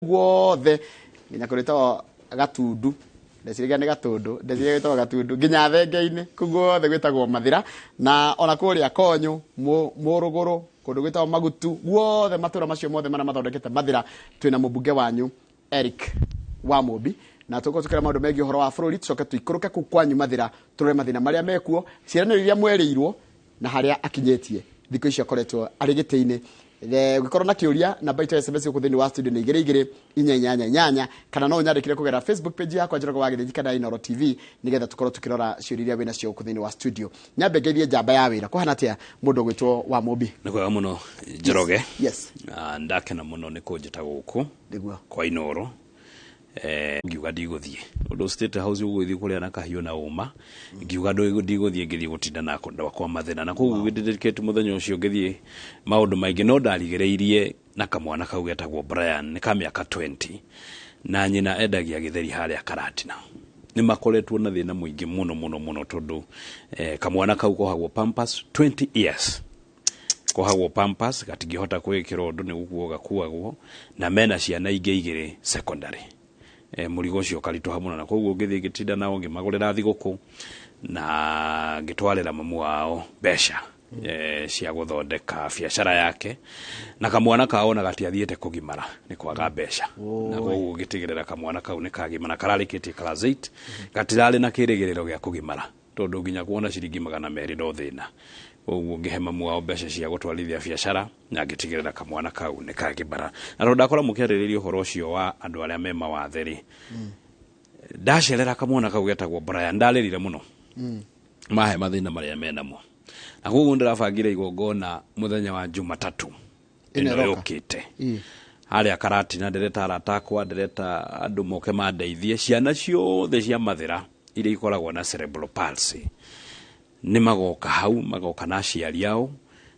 Guothe nginya kũrĩtagwo Gatundu, ndeciragia nĩ Gatũndũ, ndeciragia gwĩtagwo Gatundu, nginya Thenge-inĩ, kũu guothe gwĩtagwo Mathĩra, na ona kũrĩa Konyũ, Mũrũgũrũ, kũndũ gwĩtagwo Magutu, guothe matũra macio mothe marĩa mathondekete Mathĩra, twĩna mũmbunge wanyu Eric wa Mũmbi, na tũgũkorwo tũkĩra maũndũ megiĩ ũhoro wa bũrũri, tũcoke tũikũrũke kũu kwanyu Mathĩra, tũrore mathĩna marĩa mekuo, ciĩranĩro iria mwerĩirwo, na harĩa akinyĩtie thikũ ici akoretwo arĩ gĩtĩ-inĩ. Ũngĩkorwo na kĩũria, namba itũ ya SMS gũkũ thĩinĩ wa studio nĩ 22488, kana no ũnyandĩkĩre kũgerera Facebook page yakwa, Njoroge wa Gĩthĩnji, kana Inooro TV, nĩgetha tũkorwo tũkĩrora ciũria iria wĩnacio gũkũ thĩinĩ wa studio. Nyambe ngeithie njamba ya wĩra. Kũhana atĩa, mũndũ ũgwĩtwo wa Mũmbi? Nĩ kwega mũno, Njoroge. Yes. Na ndakena mũno nĩ kũnjĩta gũkũ kwa Inooro. Ngiuga ndigũthiĩ ũndũ State House ũgũgĩthiĩ kũrĩa na kahiũ na ũma, ngiuga ndigũthiĩ, ngĩthiĩ gũtinda na andũ akwa mathĩna, na koguo ngĩdedicate mũthenya ũcio, ngĩthiĩ maũndũ maingĩ, no ndarigĩrĩirie na kamwana kau getagwo Brian, nĩ ka mĩaka 20, na nyina endagia gĩtheri harĩa Karatina. Nĩ makoretwo na thĩna mũingĩ mũno mũno mũno, tondũ kamwana kau kohagwo Pampers 20 years, kohagwo Pampers, gatingĩhota kwĩĩkĩra ũndũ, nĩ gũkuo gakuagwo, na mena ciana ingĩ igĩrĩ secondary. Mũrigo ũcio ũkaritũha mũno, na koguo ngĩthiĩ ngĩtinda nao, ngĩmagũrĩra thigũkũ na ngĩtwarĩra mamu wao mbeca cia gũthondeka biacara yake, na kamwana kao ona gatiathiĩte kũgimara nĩ kwaga mbeca, na koguo ngĩtigĩrĩra kamwana kau nĩ kagimara. Kararĩkĩtie class 8, gatirarĩ na kĩrĩgĩrĩro gĩa kũgimara, tondũ nginya kuona ciringi 200 no thĩna. Koguo ngĩhe mamu wao mbeca cia gũtwarithia biacara na ngĩtigĩrĩra kamwana kau nĩ kagimara. Na tondũ ndakora mũkĩarĩrĩria ũhoro ũcio wa andũ arĩa me mawathe rĩ, ndacerera kamwana kau getagwo Brian, ndarĩrire mũno mahe mathĩna marĩa menamo, na koguo ndĩrabangire igongona mũthenya wa Jumatatũ ĩno ĩno ĩroka. Yũkĩte harĩa Karatina. Ndĩreta arata akwa, ndĩreta andũ moke mandeithie. Ciana ciothe cia Mathĩra iria ikoragwo na cerebral palsy nĩ magoka hau, magoka na aciari ao,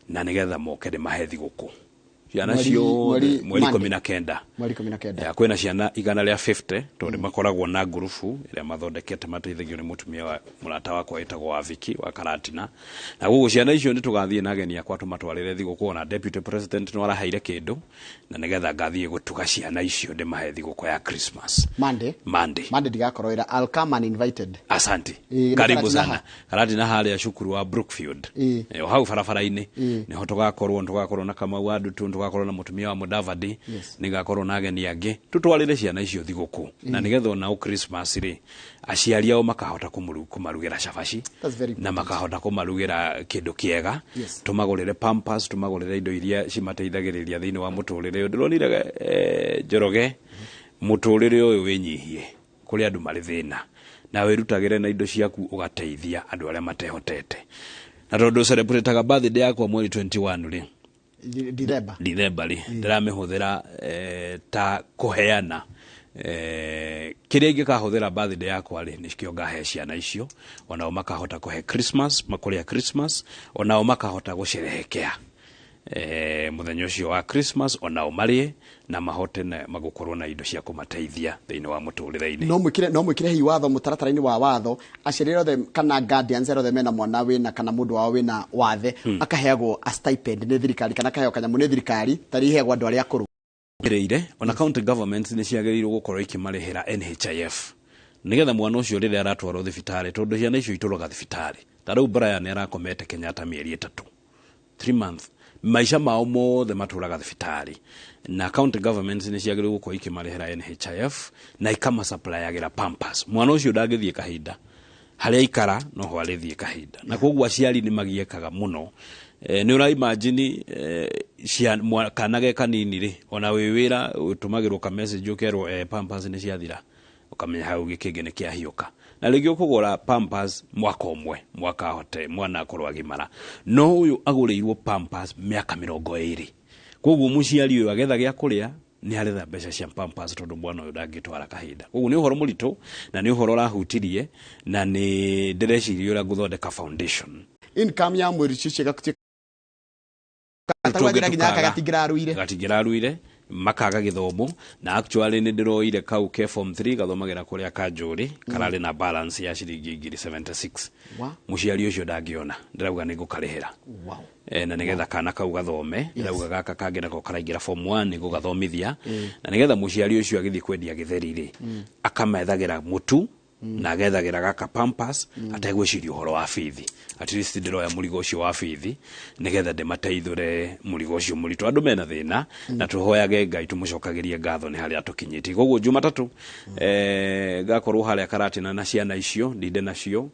na nĩgetha moke ndĩmahe thigũkũ ciana ciothe. Mweri Monday. 19. Mweri 19. Ya, kwĩna ciana 150, tondũ nĩ makoragwo na ngurubu ĩrĩa mathondekete, mateithagio nĩ mũtumia wa mũrata wakwa wĩtagwo wa Viki wa Karatina, na koguo ciana icio nĩ tũgathiĩ na ageni akwa tũmatwarĩre thigũkũ. Ona deputy president no araheire kĩndũ, na nĩgetha ngathiĩ gũtuga ciana icio, ndĩmahe thigũkũ ya Christmas. Monday. Monday. Monday ndigakorwo wĩra. I'll come uninvited. Asante. Ĩ, nĩ Karibu Karatina sana. ha? Karatina harĩa cukuru wa Brookfield. O hau barabara-inĩ nĩho tũgakorwo. Tũgakorwo na Kamau wa Ndutu, tũgakorwo na mũtumia wa Mudavadi. Nĩgakorwo na ageni angĩ, tũtwarĩre ciana icio thigũkũ, na nĩgetha onao Christmas rĩ, aciari ao makahota kũmarugĩra cabaci That's very na makahota kũmarugĩra kĩndũ kĩega. Tũmagũrĩre Pampers, tũmagũrĩre indo iria cimateithagĩrĩria thĩinĩ wa mũtũrĩre ũyũ. Ndĩronire, Njoroge, mũtũrĩre ũyũ wĩnyihie kũrĩ andũ marĩ thĩna, na wĩrutagĩre na indo ciaku ũgateithia andũ arĩa matehotete. Na tondũ celebrataga birthday yakwa mweri 21 rĩ, December. Dithemba rĩ, ndĩramĩhũthĩra ta kũheana kĩrĩa ingĩkahũthĩra birthday yakwa rĩ, nĩkĩo ngahe ciana icio, onao makahota kũhe Christmas, makũrĩa Christmas, onao makahota gũcerehekea mũthenya ũcio wa Christmas, onao marĩe na mahote na magũkorwo na indo cia kũmateithia thĩinĩ wa mũtũrĩre-inĩ. No mwĩkĩre hihi watho mũtaratara-inĩ wa watho, aciari othe kana guardians arĩa othe mena mwana wĩna kana mũndũ wao wĩna wathe akaheagwo a stipend nĩ thirikari, kana akaheo kanyamũ nĩ thirikari tarĩ iheagwo andũ arĩa akũrũ? Rĩire ona county government nĩ ciagĩrĩirwo gũkorwo ikĩmarĩhĩra NHIF, nĩgetha mwana ũcio rĩrĩa aratwarwo thibitarĩ, tondũ ciana icio itũraga thibitarĩ. Ta rĩu Brian arakomete Kenyatta mĩeri 3, 3 months, maica mao mothe matũraga thibitarĩ, na county governments nĩ ciagĩrĩirwo gũkorwo ikĩmarĩhĩra NHIF na ikamasupplyagĩra Pampers. Mwana ũcio ndangĩthiĩ kahinda, harĩa aikara noho arĩthiĩ kahinda, na koguo aciari nĩ magiĩkaga mũno. Nĩ ũra imagine kana ge kanini rĩ, ona wĩ wĩra ũtũmagĩrwo ka message ũkerwo Pampers nĩ ciathira, ũkamenya hau gĩkĩngĩ nĩ kĩahiũka, na rĩngĩ ũkũgũra Pampers mwaka ũmwe, mwaka ahote mwana akorwo agimara, no ũyũ agũrĩirwo Pampers mĩaka 20. Koguo mũciari ũyũ agetha gĩa kũrĩa nĩ aretha mbeca cia Pampers, tondũ mwana ũyũ ndangĩtwara kahinda. Koguo nĩ ũhoro mũritũ na nĩ ũhoro ũrahutirie, na nĩ ndĩreciria ũrĩa ngũthondeka foundation. Income ya mweri ũcio gatuĩka nginya gaka gatingĩraruire. Gatingĩraruire. Makaga gĩthomo. Na actually nĩ ndĩroire kau ke form 3 gathomagĩra kũrĩa Kanjũrĩ, kararĩ na balance ya ciringi 1076. Mũciari ũcio ndangĩona, ndĩrauga nĩ ngũkarĩhĩra. Na nĩgetha kana kau gathome. Ndĩrauga gaka kangĩ nako karaingĩra form 1 nĩ gũgathomithia, na nĩgetha mũciari ũcio agĩthiĩ kwendia gĩtheri rĩ, akamethagĩra mũtu na agethagĩra gaka pampers ategwĩciria ũhoro wa bithi. At least ndĩroya mũrigo ũcio wa bithi nĩgetha ndĩmateithũre mũrigo ũcio mũritũ. Andũ mena thĩna, na tũhoyage Ngai, tũmũcokagĩrie ngatho nĩ harĩa tũkinyĩtie. Koguo Jumatatũ ngakorwo harĩa Karatina na ciana icio, ndinde nacio,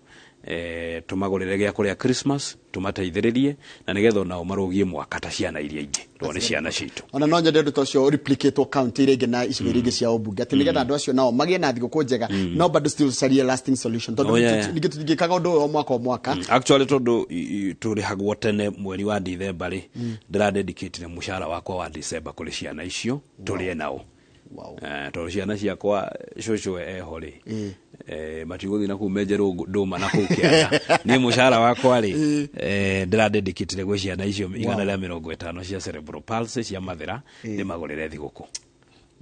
tũmagũrĩre gĩa kũrĩa Christmas, tũmateithĩrĩrie na nĩgetha onao marũgie mwaka ta ciana iria ingĩ, tondũ nĩ ciana citũ. Ona no nyende ũndũ ta ũcio replicatwo county iria ingĩ na icigo iria ingĩ cia ũmbunge, atĩ nĩgetha andũ acio nao magĩe na thigũkũ njega, no bado still carie lasting solution, tondũ ningĩ tũtingĩkaga ũndũ ũyũ o mwaka o mwaka. Actually, tondũ tũrĩhagwo tene mweri wa Dithemba rĩ, ndĩradedicatire mũcara wakwa wa December kũrĩ ciana icio tũrĩe nao. Tondũ ciana ciakwa cũcũ eho rĩ, matigũthiĩ na kũu menjerwo ndũma na kũu kĩanda. Niĩ mũcara wakwa rĩ, ndĩradedicatire gwĩ ciana icio 150 cia cerebral palsy cia Mathĩra, ndĩmagũrĩre thigũkũ.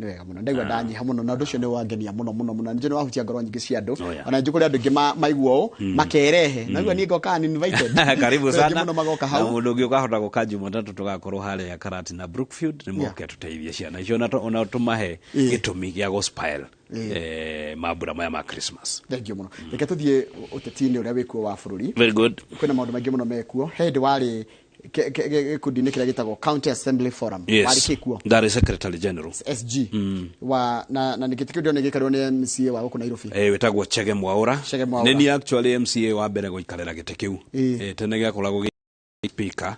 Nĩ wega mũno, ndaigua ndanyiha mũno na ũndũ ũcio nĩ wangenia mũno mũno mũno. Nĩ wahutia ngoro nyingĩ cia andũ. Ona njũ kũrĩ andũ aingĩ maigua ũũ makerehe naigua niĩ ngoka uninvited. Karibu Andũ aingĩ sana. mũno magoka Na hau. Mũndũ ũngĩ ũkahota gũka Jumatatũ, tũgakorwo harĩa Karatina Brookfield, nĩ moke tũteithie ciana icio na ona tũmahe gĩtũmi gĩa gospel mambura maya ma Christmas. Thank you mũno. Reke tũthiĩ ũteti-inĩ ũrĩa wĩkuo wa bũrũri. Very good. Kwĩna maũndũ maingĩ mũno mekuo. He hĩndĩ warĩ gĩkundi-inĩ kĩrĩa gĩtagwo County Assembly Forum. Warĩ kĩkuo? Ndarĩ secretary general. SG wa na nĩ gĩtĩ kĩu ndĩrona gĩikarĩrwo nĩ MCA wa gũkũ Nairobi. Wĩtagwo Chege Mwaura. Chege Mwaura. Nĩ niĩ actually MCA wa mbere gũikarĩra gĩtĩ kĩu. Tene gĩakoragwo gĩ speaker,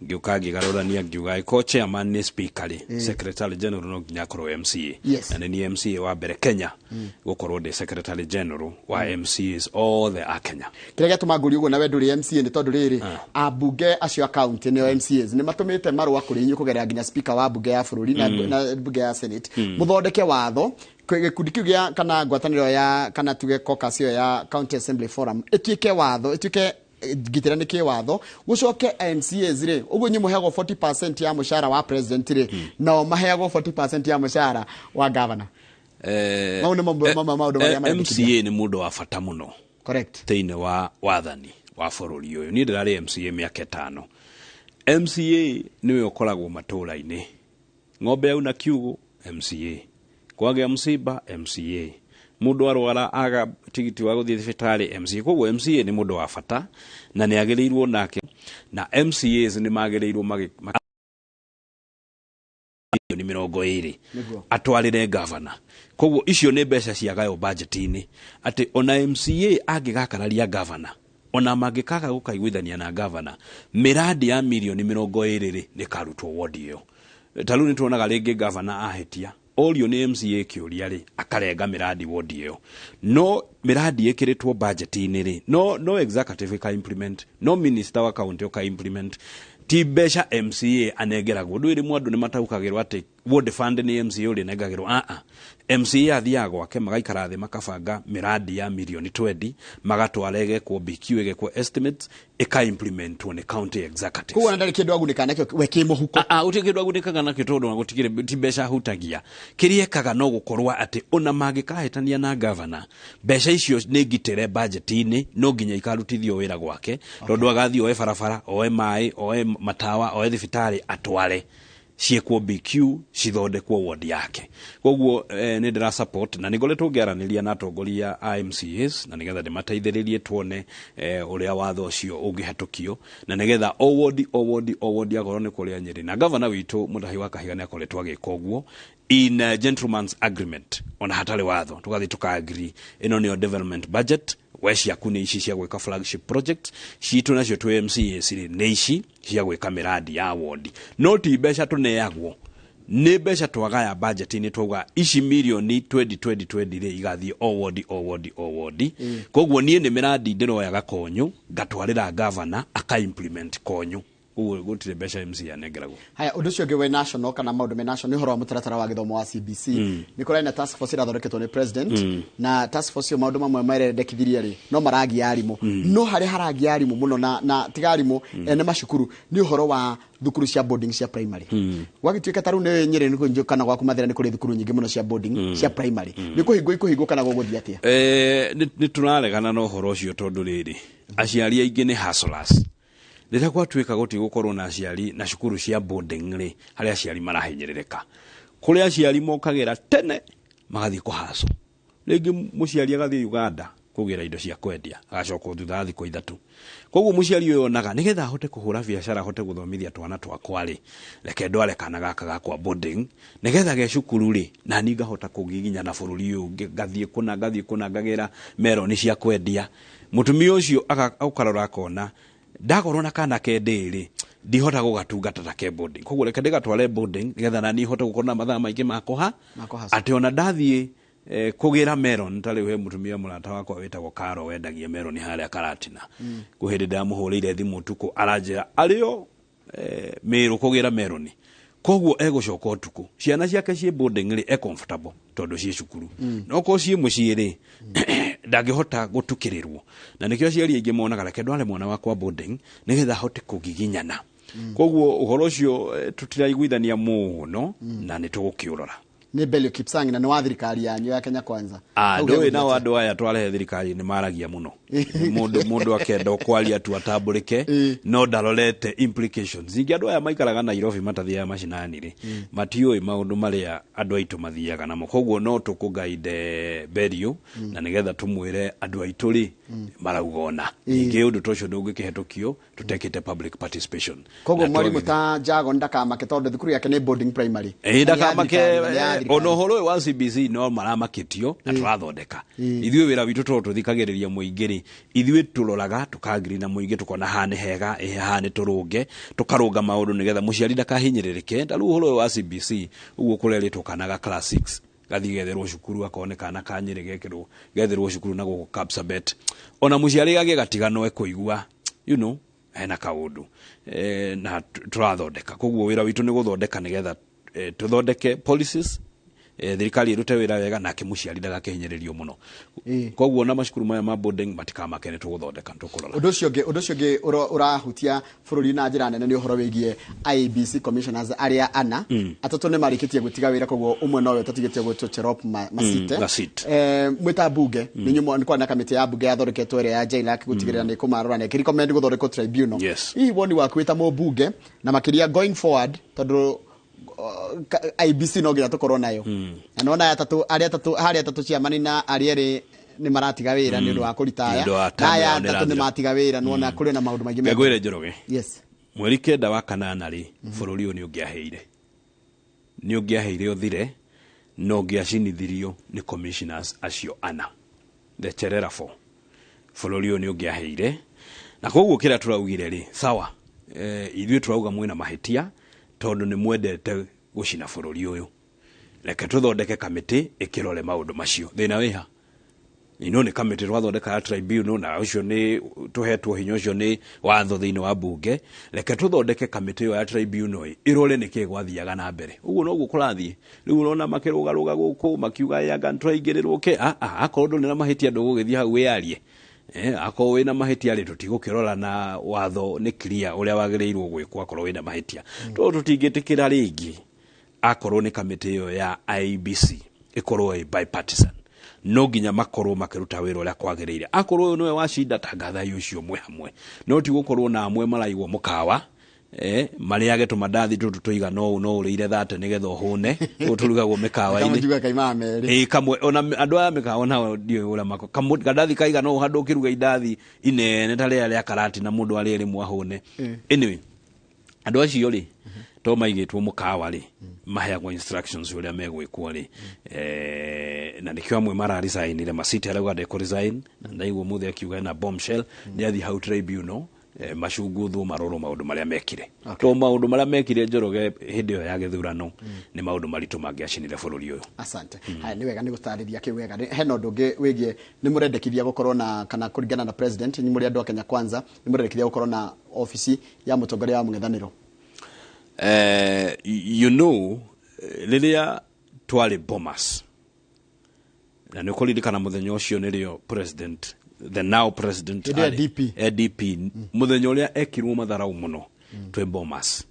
ngĩũka ngĩgarũrania, ngiuga ĩko chairman nĩ speaker rĩ, secretary general no nginya akorwo MCA. Na nĩ niĩ MCA wa mbere Kenya gũkorwo ndĩ secretary general wa MCAs othe a Kenya. Kĩrĩa gĩatũma ngũrie ũguo na we ndũrĩ MCA nĩ tondũ rĩrĩ, ambunge acio a county, nĩo MCAs, nĩ matũmĩte marũa kũrĩ inyuĩ kũgerera nginya speaker wa mbunge ya bũrũri na mbunge ya Senate, mũthondeke watho gĩkundi kĩu gĩa kana ngwatanĩro ya kana tuge caucus ĩyo ya County Assembly Forum ĩtuĩke watho, ĩtuĩke ngitĩra nĩ kĩwatho. Gũcoke MCAs rĩ, ũguo inyuĩ mũheagwo 40% ya mũcara wa president rĩ, nao maheagwo 40% ya mũcara wa governor. Mau nĩmo maũndũ marĩa marendekithia. MCA nĩ mũndũ wa bata mũno thĩinĩ wa wathani wa bũrũri ũyũ. Niĩ ndĩrarĩ MCA mĩaka 5. MCA nĩwe ũkoragwo matũũra-inĩ. Ng'ombe yauna kiugũ, MCA. Kwagĩa msiba, MCA. Mũndũ arwara aga tigiti wa gũthiĩ thibitarĩ, MCA. Koguo MCA nĩ mũndũ wa bata na nĩ agĩrĩirwo nake, na MCAs nĩ magĩrĩirwo 20 milioni atwarĩre gavana. Koguo icio nĩ mbeca ciagayo budget-inĩ, atĩ ona MCA angĩgakararia gavana, ona mangĩkaga gũkaiguithania na gavana, mĩrandi ya 20 milioni rĩ, nĩ karutwo ward ĩyo. Ta rĩu nĩ tuonaga rĩngĩ gavana ahĩtia, orio nĩ MCA kĩũria rĩ, akarenga mĩrandi ward ĩyo. No mĩrandi ĩkĩrĩtwo budget-inĩ rĩ, no executive ĩka implement, no minister wa county ũka implement, ti mbeca MCA anengeragwo. Ndũĩ rĩmwe andũ nĩ mataũkagĩrwo atĩ ward fund nĩ MCA ũrĩa ũnengagĩrwo. Aa, MCA athiaga gwake, magaikara thĩ, makabanga mĩrandi ya 20 milioni, magatwara ĩgekwo BQ, ĩgekwo estimates, ĩka implementwo nĩ county executive. Koguo ona ndarĩ kĩndũ agunĩkaga nakĩo we kĩmũhuko? Ah, gũtirĩ kĩndũ agunĩkaga nakĩo, tondũ ona gũtikĩrĩ ti mbeca ahutagia. Kĩrĩa ekaga no gũkorwo atĩ ona mangĩkahĩtania na gavana, mbeca icio nĩ ngitĩre budget-inĩ, no nginya ikarutithio wĩra gwake, tondũ agathiĩ oe barabara, oe maĩ, oe matawa, oe thibitarĩ, atware ciĩkwo BQ, cithondekwo ward yake. Koguo nĩ ndĩra support na nĩ ngoretwo ngĩaranĩria na atongoria a MCAs na nĩgetha ndĩmateithĩrĩrie tuone ũrĩa watho ũcio ũngĩhetũkio, na nĩgetha o ward, o ward, o ward, akorwo nĩ kũrĩa Nyĩrĩ, na gavana witũ Mutahi wa Kahiga nĩ akoretwo agĩka ũguo in a gentleman's agreement, ona hatarĩ watho, tũgathiĩ tũka-agree ĩno nĩyo development budget, we ciaku nĩ ici cia gwĩka flagship project citũ, nacio twĩ MCAs rĩ, nĩ ici cia gwĩka mĩrandi ya ward. No ti mbeca tũneagwo, nĩ mbeca twagaya budget-inĩ, twauga ici 20 milioni 20 20 rĩ, igathiĩ o ward, o ward, o ward. Koguo niĩ nĩ mĩrandi ndĩroyaga Konyo, ngatwarĩra gavana aka implement Konyo. Koguo gũtirĩ mbeca MCA anengeragwo. Haya, ũndũ ũcio ũngĩ wĩ national kana maũndũ me national nĩ ũhoro wa mũtaratara wa gĩthomo wa CBC. Nĩ kũrarĩ na task force ĩrathondeketwo nĩ president, na task force ĩyo maũndũ mamwe marendekithirie rĩ no maragia arimũ, no harĩa haragia arimũ mũno na tiga arimũ ene macukuru nĩ ũhoro wa thukuru cia boarding cia primary. Gwagĩtuĩka ta rĩu nĩ Nyĩrĩ nĩ kũhingwo kana gwaku Mathĩra nĩ kũrĩ thukuru nyingĩ mũno cia boarding cia primary, nĩ kũhingwo ikũhingwo kana gũgũthiĩ atĩa? Nĩ tũraregana na ũhoro ũcio tondũ rĩrĩ aciari aingĩ nĩ hustlers. Rĩrĩa gwatuĩka gũtigũkorwo na aciari na cukuru cia boarding rĩ, harĩa aciari marahinyĩrĩrĩka, kũrĩa aciari mokagĩra tene magathiĩ kũhacwo, rĩngĩ mũciari agathiĩ Uganda kũgĩra indo cia kwendia, agacoka thutha wa thikũ 3. Koguo mũciari ũyũ onaga nĩgetha ahote kũhũra biacara, ahote gũthomithia twana twakwa rĩ, reke ndware kana gaka gakwa boarding nĩgetha ge cukuru rĩ, na niĩ ngahota kũgiginya na bũrũri ũyũ, ngathiĩ kũna ngathiĩ kũna ngagĩra meroni cia kwendia. Mũtumia ũcio ũkarora akona ndakorwo na kana ke ndĩrĩ ndihota gũgatungata ta ke boarding, koguo reke ndĩgatware boarding nĩgetha na niĩ hote gũkorwo na mathaa maingĩ ma kũha Ma kũhustle. Atĩ ona ndathiĩ kũgĩra melon. Ta rĩu he mũtumia mũrata wakwa wĩtagwo Karo wendagia melon harĩa Karatina. Kwĩ hĩndĩ ndamũhũrĩire thimũ ũtukũ, aranjĩra arĩo Mĩrũ kũgĩra melon, koguo egũcoka ũtukũ. Ciana ciake ciĩ boarding rĩ, e comfortable tondũ ciĩ cukuru, no korwo ciĩ mũciĩ rĩ, ndangĩhota gũtukĩrĩrwo, na nĩkĩo aciari aingĩ monaga reke ndware mwana wakwa boarding nĩgetha ahote kũgiginyana. Koguo ũhoro ũcio tũtiraiguithania mũno na nĩ tũgũkĩũrora. Nĩ Belio Kipsang na nĩ wa thirikari yanyu ya Kenya Kwanza. Ah, Hau ndũĩ gegũthiĩ nao atĩa? Andũ aya twarehe thirikari nĩ maragia mũno, mũndũ akenda kwaria tu atambũrĩke no ndarorete implications. Ningĩ andũ aya maikaraga Nairobi matathiaga macinani rĩ, matiũĩ maũndũ marĩa andũ aitũ mathiaga namo. Koguo no tũkũgaide Berio na nĩgetha tũmwĩre andũ aitũ rĩ marauga ona ningĩ ũndũ ta ũcio ndũngĩkĩhetũkio tũtekĩte public participation. Koguo Na mwarimũ ta Jago ndakamake tondũ thukuru yake nĩ boarding primary. Ĩ Na nĩ ya ndakamake. thirikari, na nĩ ya thirikari. Ona ũhoro ũyũ wa CBC no maramakĩtio na tũrathondeka ithuĩ wĩra witũ tondũ tũthikagĩrĩria mũingĩ rĩ, ithuĩ tũroraga tũkangiri na mũingĩ, tũkona haha nĩ hega, ĩ haha nĩ tũrũnge, tũkarũnga maũndũ nĩgetha mũciari ndakahinyĩrĩrĩke. Ta rĩu ũhoro ũyũ wa CBC ũguo kũrerĩtwo kana ga class 6 gathiĩ getherwo cukuru, akorwo nĩ kana ka Nyĩrĩ gekĩrwo getherwo cukuru na gũkũ Kapsabet, ona mũciari agĩe gatigano ekũigua hena kaũndũ na tũrathondeka. Koguo wĩra witũ nĩ gũthondeka nĩgetha tũthondeke policies, thirikari ĩrute wĩra wega nake mũciari ndagakĩhinyĩrĩrio mũno. Koguo ona macukuru maya ma boarding matikamake, nĩ tũgũthondeka, nĩ tũkũrora. Ũndũ ũcio ũngĩ ũrahutia bũrũri na njĩra nene nĩ ũhoro wĩgiĩ IEBC commissioners arĩa ana. Atatũ nĩ marĩkĩtie gũtiga wĩra, koguo ũmwe nowe ũtatigĩtie gwĩtwo Cherop Masite. Masit. Mwĩ ta mbunge nĩ nyumo nĩ kwarĩ na kamĩtĩ ya mbunge yathondeketwo ĩrĩa ya JLAC gũtigĩrĩra nĩ ĩkũmarora na ĩkĩrecommend gũthondekwo tribunal. Hihi woni waku wĩ ta mũmbunge na makĩria going forward, tondũ IEBC no nginya tũkorwo nayo na nona aya atatũ, arĩa atatũ harĩa atatũ chairman na arĩa erĩ nĩ maratiga wĩra nĩ ũndũ wa kũritaya, Nĩ ũndũ wa na term aya yao nĩ atatũ nĩ ĩrathira. matiga wĩra, nĩwona kũrĩ na maũndũ maingĩ Ngwĩre Njoroge, Yes. 9 wa kanana rĩ, bũrũri ũyũ nĩ ũngĩahĩire, nĩ ũngĩahĩire ũthire na ũngĩacinithirio nĩ commissioners acio ana, the Cherera Four. Bũrũri ũyũ nĩ ũngĩahĩire, na koguo kĩrĩa tũraugire rĩ, sawa, ithuĩ tũrauga mwĩna mahĩtia tondũ nĩ mwendete gũcina bũrũri ũyũ. Reke tũthondeke kamĩtĩ ĩkĩrore maũndũ macio. Thĩna wĩha ino nĩ kamĩtĩ twathondeka ya tribunal, na ũcio nĩ tũhetwo hinya ũcio nĩ watho thĩinĩ wa mbunge. Reke tũthondeke kamĩtĩ ĩyo ya tribunal ĩ, ĩrore nĩkĩ gwathiaga na mbere. Ũguo noguo kũrathiĩ rĩu, ũrona makĩrũgarũga gũkũ makiuga anga nĩtũraingĩrĩrwo kĩ. Akorwo ndũrĩ na mahĩtia ndũgũgĩthiĩ hau wĩyarie. Akorwo wĩna mahĩtia rĩ, tũtigũkĩrora na watho nĩ clear ũrĩa wagĩrĩirwo gwĩkwo akorwo wĩna mahĩtia, tondũ tũtingĩtĩkĩra rĩngĩ akorwo nĩ kamĩtĩ ĩyo ya IEBC ĩkorwo ĩ bipartisan. No nginya makorwo makĩruta wĩra ũrĩa kwagĩrĩire. Akorwo ũyũ nĩwe wacinda, tangathai ũcio mwe hamwe, no ti gũkorwo na amwe maraigwo mũkawa marĩage tũmandathi tũtũ tũigana ũũ no ũrĩire thate nĩgetha ũhũne, ũũ tũrugagwo mĩkawa-inĩ. Kamũnjuga kaimaga merĩ. Ĩ kamwe ona andũ aya mĩkawa nao ndiũĩ ũrĩa mako kandathi kaigana ũũ handũ ũkĩruga indathi inene ta rĩrĩa rĩa karati na mũndũ arĩe rĩmwe ahũne. Anyway, andũ acio rĩ, to maigĩtwo mũkawa rĩ, maheagwo instructions ũrĩa megwĩkwo rĩ, na nĩkĩo amwe mararesignire. Masiti arauga ndekũ resign, na ndaigua mũthĩ akiuga ena bombshell nĩ athiĩ hau tribunal. Macunguthwo marorwo maũndũ marĩa mekire. To maũndũ marĩa mekire Njoroge hĩndĩ ĩyo ya gĩthurano nĩ maũndũ maritũ mangĩacinire bũrũri ũyũ. Asante. Haya, nĩ wega nĩ gũtarĩria kĩu wega. Hena ũndũ ũngĩ wĩgiĩ nĩ mũrendekithia gũkorwo na, kana kũringana na president, nĩ mũrĩ andũ a Kenya Kwanza, nĩ mũrendekithia gũkorwo na obici ya mũtongoria wa mũng'ethanĩro. You know, rĩrĩa twarĩ Bomas, na nĩ ũkũririkana mũthenya ũcio nĩrĩo president, the now president, Hĩndĩ ya arĩ- DP. DP, mũthenya ũrĩa ekirwo matharau mũno twĩ Bomas,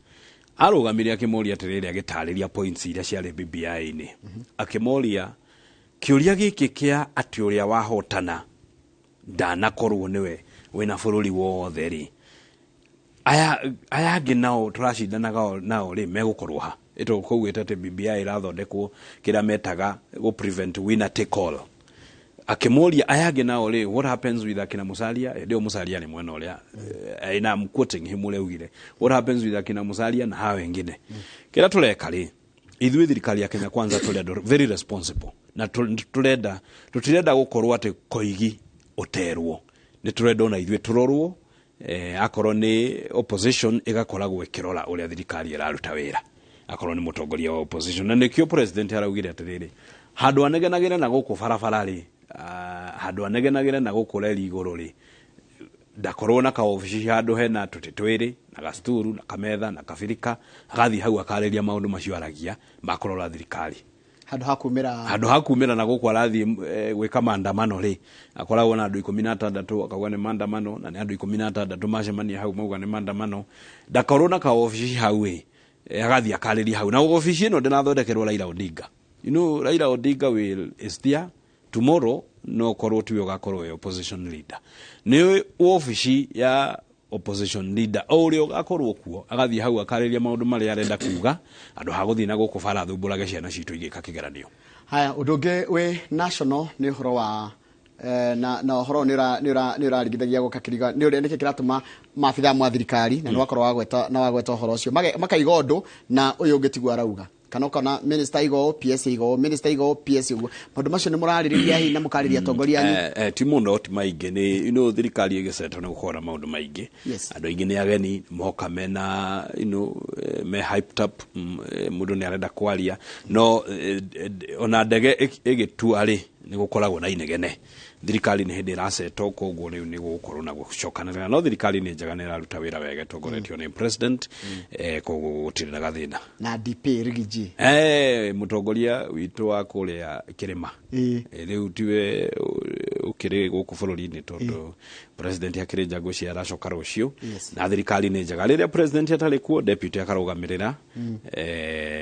arũgamire akĩmoria atĩrĩrĩ, agĩtarĩria points iria ciarĩ BBI-inĩ, akĩmoria kĩũria gĩkĩ kĩa atĩ ũrĩa wahotana ndanakorwo nĩwe wĩna bũrũri wothe rĩ, aya angĩ nao tũracindanaga nao rĩ, megũkorwo ha? Ĩto koguo atĩ BBI ĩrathondekwo kĩrĩa metaga gũ prevent winner take all. Akĩmoria aya angĩ nao rĩ, what happens with akina Musalia? Hĩndĩ ĩyo Musalia nĩ mwena ũrĩa, and I'm quoting him ũrĩa augire, what happens with akina Musalia na hawa wengine? Kĩrĩa tũreka rĩ, ithuĩ thirikari ya Kenya Kwanza tũrĩ andũ very responsible, na tũrenda, tũtirenda gũkorwo atĩ koigi ũterwo, nĩ tũrenda ona ithuĩ tũrorwo. Akorwo nĩ opposition ĩgakoragwo ĩkĩrora ũrĩa thirikari ĩraruta wĩra, akorwo nĩ mũtongoria wa opposition. Na nĩkĩo president araugire atĩrĩrĩ, handũ anegenagĩre na gũkũ barabara rĩ, handũ anegenagĩre na gũkũ reri igũrũ rĩ, ndakorwo na kaobici handũ hena tũtĩ twĩrĩ na gacuturu na kametha na kabirika, agathiĩ hau akarĩria maũndũ macio aragia makũrora thirikari. Handũ ha kumĩra. Handũ ha kumĩra na gũkũ arathiĩ gwĩka maandamano rĩ, akoragwo na andũ 16, akauga nĩ maandamano, na nĩ andũ 16 macemania hau mauga nĩ maandamano. Ndakorwo na kaobici hau ĩ, agathiĩ akarĩria hau. Na obici ĩno ndĩrathondekerwo Raila Odinga. You know, Raila Odinga will is there tomorrow, no korwo tiwe ũgakorwo wĩ opposition leader. Nĩ obici ya opposition leader o ũrĩa ũgakorwo kuo agathiĩ hau akarĩria maũndũ marĩa arenda kuga, andũ ha gũthiĩ na gũkũ bara thumbũrage ciana citũ igĩka kĩgeranio. Haya, ũndũ ũngĩ wĩ national nĩ ũhoro wa na ũhoro nĩ ũraringithagia gũka kĩriga nĩ ũrĩa nĩkĩ kĩratũma maabithaa ma thirikari na nĩ wakorwo wagweta na wagweta ũhoro ũcio makaiga ũndũ na ũyũ ũngĩ tiguo arauga, kana ũkona minister aiga ũũ, PS aiga ũũ, minister aiga ũũ, PS ũguo. Maũndũ macio nĩ mũrarĩrĩria hihi na mũkarĩria atongoria anyu? Ti mũno, ti maingĩ. Nĩ you know, thirikari ĩgĩcetwo nĩ gũkorwo na maũndũ maingĩ. Andũ aingĩ nĩ ageni moka mena me hyped up, mũndũ nĩ arenda kwaria, no ona ndege ĩgĩtua rĩ, nĩ gũkoragwo na inegene. Thirikari nĩ hĩndĩ ĩracetwo, koguo rĩu nĩ gũgũkorwo na gũcokanĩrĩra, no thirikari nĩ njega, nĩ ĩraruta wĩra wega ĩtongoretio nĩ president, koguo gũtirĩ na gathĩna. Na DP Rigiji? Mũtongoria witũ wa kũrĩa kĩrĩma. Rĩu tiwe ũkĩrĩ gũkũ bũrũri-inĩ, tondũ president akĩrĩ nja, ngwĩciria aracoka rũciũ. Na thirikari nĩ njega. Rĩrĩa president atarĩ kuo, deputy akarũgamĩrĩra,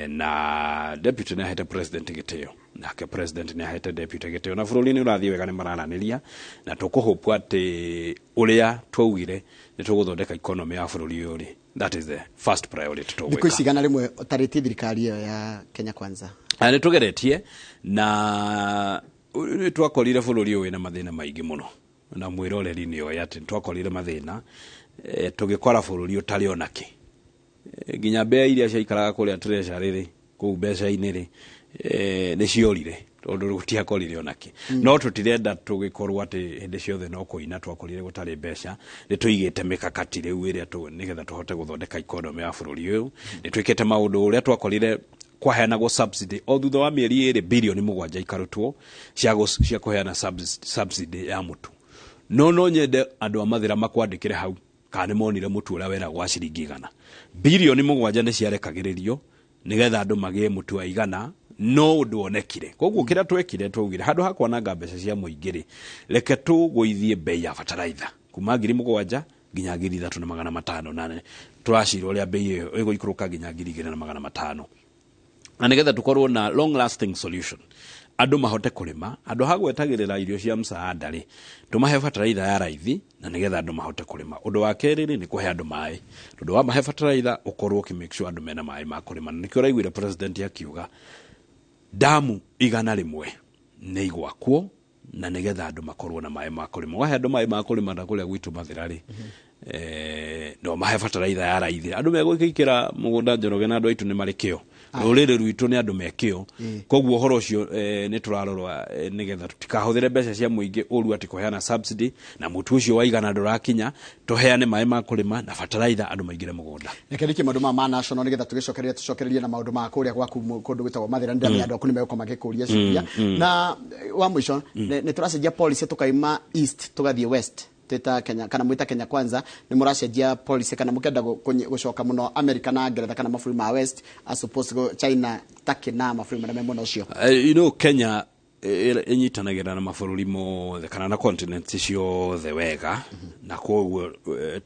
na deputy nĩ ahete president gĩtĩo, nake president nĩ ahete deputy gĩtĩo, na bũrũri nĩ ũrathiĩ wega, nĩ mararanĩria, na tũkũhũpu atĩ ũrĩa twaugire nĩ tũgũthondeka economy ya bũrũri ũyũ rĩ, that is the first priority thikũ tũgwĩka. Ici 100 ũtarĩtie thirikari ĩyo ya Kenya Kwanza? Na nĩ tũgeretie, na nĩ twakorire bũrũri ũyũ wĩna mathĩna maingĩ mũno, na mwĩroreri nĩ oĩ atĩ twakorire mathĩna, tũgĩkora bũrũri ũtarĩ ona kĩ. Nginya mbea iria ciaikaraga kũrĩa treasury rĩ, kũu mbeca-inĩ rĩ, nĩ ciorire, tondũ gũtiakorire ona kĩ. No tũtirenda tũgĩkorwo atĩ hĩndĩ ciothe no kũina twakorire gũtarĩ mbeca. Nĩ tũigĩte mĩkakati rĩu ĩrĩa nĩgetha tũhote gũthondeka economy ya bũrũri ũyũ. Nĩ twĩkĩte maũndũ ũrĩa twakorire kwaheanagwo subsidy o thutha wa mĩeri 2, birioni 7 ikarutwo cia kũheana subsidy ya mũtu. No nyende andũ a Mathĩra makwandĩkĩre hau kana nĩ monire mũtu ũrĩa weragwo wa ciringi 100. Birioni 7 nĩ ciarekagĩrĩrio nĩgetha andũ magĩe mũtu wa 100, no ũndũ wonekire. Koguo kĩrĩa twekire, twaugire handũ ha kwananga mbeca cia mũingĩ rĩ, reke tũgũithie bei ya bataraitha kuma 7,000 nginya 3,500, na tũracira ũrĩa bei ĩyo ĩgũikũrũka nginya 2,500, na nĩgetha tũkorwo na long lasting solution, andũ mahote kũrĩma andũ ha gwetagĩrĩra irio cia msaada rĩ, tũmahe bataraitha ya raithi na nĩgetha andũ mahote kũrĩma. Ũndũ wa kerĩ rĩ, nĩ kũhe andũ maĩ, tondũ wamahe bataraitha ũkorwo ũkĩ make sure andũ mena maĩ ma kũrĩma. Na nĩkĩo ũraiguire president akiuga damu 100 nĩ igwakwo na nĩgetha andũ makorwo na maĩ ma kũrĩma. Wahe andũ maĩ ma kũrĩma na kũrĩa gwitũ Mathĩra rĩ, no mahe bataraitha ya raithi, andũ megũikĩra mũgũnda. Njoroge na andũ aitũ nĩ marĩ kĩo. Rũrĩrĩ rwitũ nĩ andũ mekĩo. Koguo ũhoro ũcio nĩ tũrarorwa nĩgetha tũtikahũthĩre mbeca cia mũingĩ ũru atĩ kũheana subsidy na mũtu ũcio waigana ndũrakinya, tũheane maĩ ma kũrĩma na fertilizer andũ maingĩre mũgũnda. Reke ndikie maũndũ ma national nĩgetha tũgĩcokererie tũcokererie na maũndũ ma kũrĩa gwaku kũndũ gwĩtagwo Mathĩra. Nĩndamenya andũ aku nĩ megũkorwo magĩkũria ciũria. Na wa mũico, nĩ tũracenjia policy tũkaima east tũgathiĩ west, twĩta Kenya kana mwĩta Kenya Kwanza, nĩ mũracenjia policy kana mũkenda gũcoka mũno America na Ngeretha kana mabũrũri ma west as opposed to China, Turkey na mabũrũri marĩa me mwena ũcio? Kenya ĩnyitanagĩra na mabũrũri mothe kana na continent ciothe wega, na koguo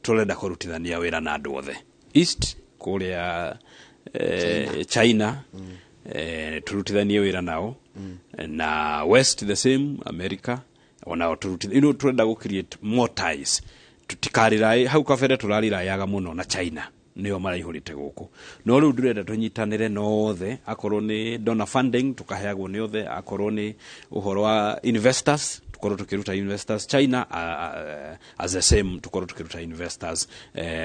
tũrenda kũrutithania wĩra na andũ othe east kũrĩa China, turutithanie wĩra nao, na west the same, America onao turutithanie. Tũrenda gũ create more ties, tutikarirae hau kabere tũrarirayaga mũno na China, nĩo maraihũrĩte gũkũ, no rĩu ndĩrenda tũnyitanĩre na othe, akorwo nĩ donor funding tũkaheagwo nĩ othe, akorwo nĩ ũhoro wa investors tukorwo tũkĩruta investors China, as the same tukorwo tũkĩruta investors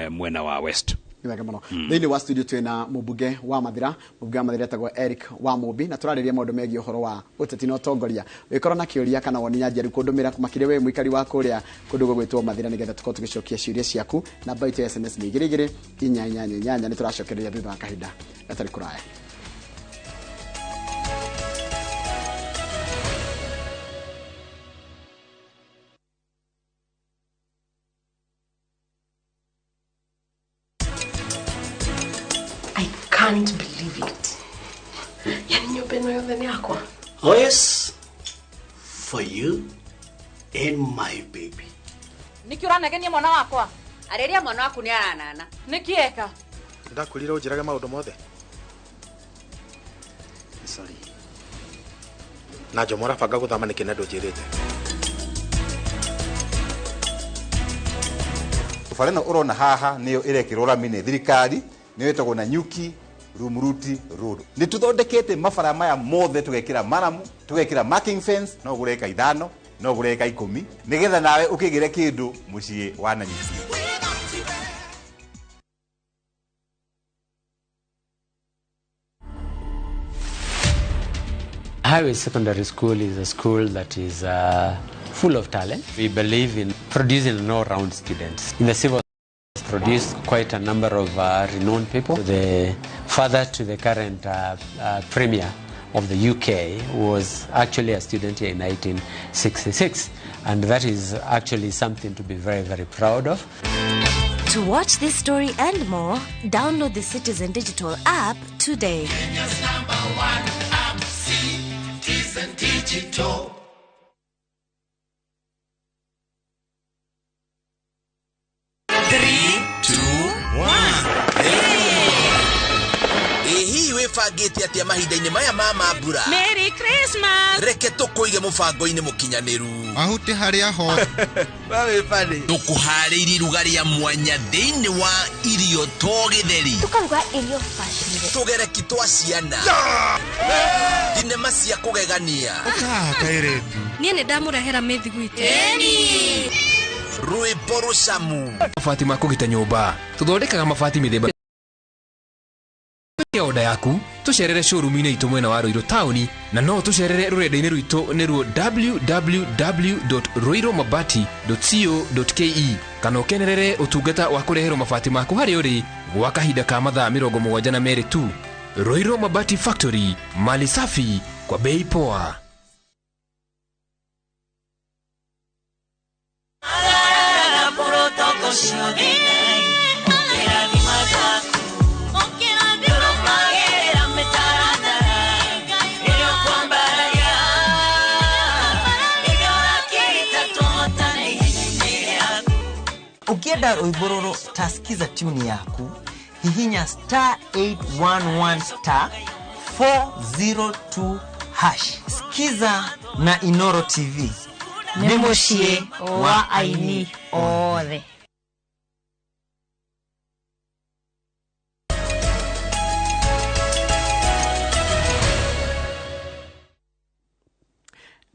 mwena wa west. Nĩ wega mũno. Thĩinĩ wa studio twĩna mũmbunge wa Mathĩra, mũmbunge wa Mathĩra etagwo Eric Wamũmbi, na tũrarĩria maũndũ megiĩ ũhoro wa ũteti na ũtongoria. Ũngĩkorwo na kĩũria kana woni nyanjeru kũndũmĩra, makĩria we mũikari wa kũrĩa kũndũ gũgwĩtwo Mathĩra, nĩgetha tũkorwo tũgĩcokia ciũria ciaku. Namba itũ ya SMS nĩ 22488. Nĩ tũracokereria thutha wa kahinda gatarĩ kũraya. I can't believe it. Yani nyũmba ĩno yothe nĩ yakwa. Oh yes, for you and my baby. Nĩkĩ ũranegenia mwana wakwa? Arĩria mwana waku nĩ aranana. Nĩkĩ eka? Ndakwĩrire ũnjĩrage maũndũ mothe. Sorry. Na Jomo ũrabanga gũthama nĩkĩ na ndũnjĩrĩte? Bara ĩno ũrona haha nĩyo ĩrekĩrwo rami nĩ thirikari, nĩyo ĩtagwo Nanyuki Rumuruti Road. Nĩ tũthondekete mabara maya mothe, tũgekĩra maramu, tũgekĩra marking fence, no ũgũre eka 5, no ũgũre eka 10, nĩgetha nawe ũkĩgĩre kĩndũ mũciĩ wa Nanyuki. Highway Secondary School is a school that is full of talent. We believe in producing an all-round students. In the civil produced quite a number of renowned people. The father to the current premier of the UK was actually a student here in 1966, and that is actually something to be very, very proud of. To watch this story and more, download the Citizen Digital app today. Kenya's number one app, Citizen Digital. 3, 2, 1. Hihi wĩbangĩte atĩa mahinda-inĩ maya ma mambura? Merry Christmas! Reke tũkũige mũbango-inĩ mũkinyanĩru. Mahuti harĩa ho. Tũkũharĩirie iruga rĩa mwanya thĩinĩ wa irio to gĩtheri. Tũkaruga irio bacĩrĩre. Tũgereki twa ciana. Thinema cia kũgegania. Niĩ nĩ ndamũrehera mĩthiguiti. Rwĩmbo rũcamu. Mabati ma kũgita nyũmba. Tũthondekaga mabati mĩthemba ya oda yaku, tũcerere showroom-inĩ itũ mwena wa Ruiru taũni, na no tũcerere rũrenda-inĩ rwitũ nĩruo www.ruirumabati.co.ke, kana ũkenerere ũtungata wa kũreherwo mabati maku harĩa ũrĩ gwa kahinda ka mathaa 72 tu. Ruiru Mabati Factory, mali safi kwa bei poa. Ukienda rwimbo rũrũ tasikiza tune yaku, hihinya star 811 star 402 hash. Sikiza na Inoro TV. Nĩ mũciĩ wa aini othe.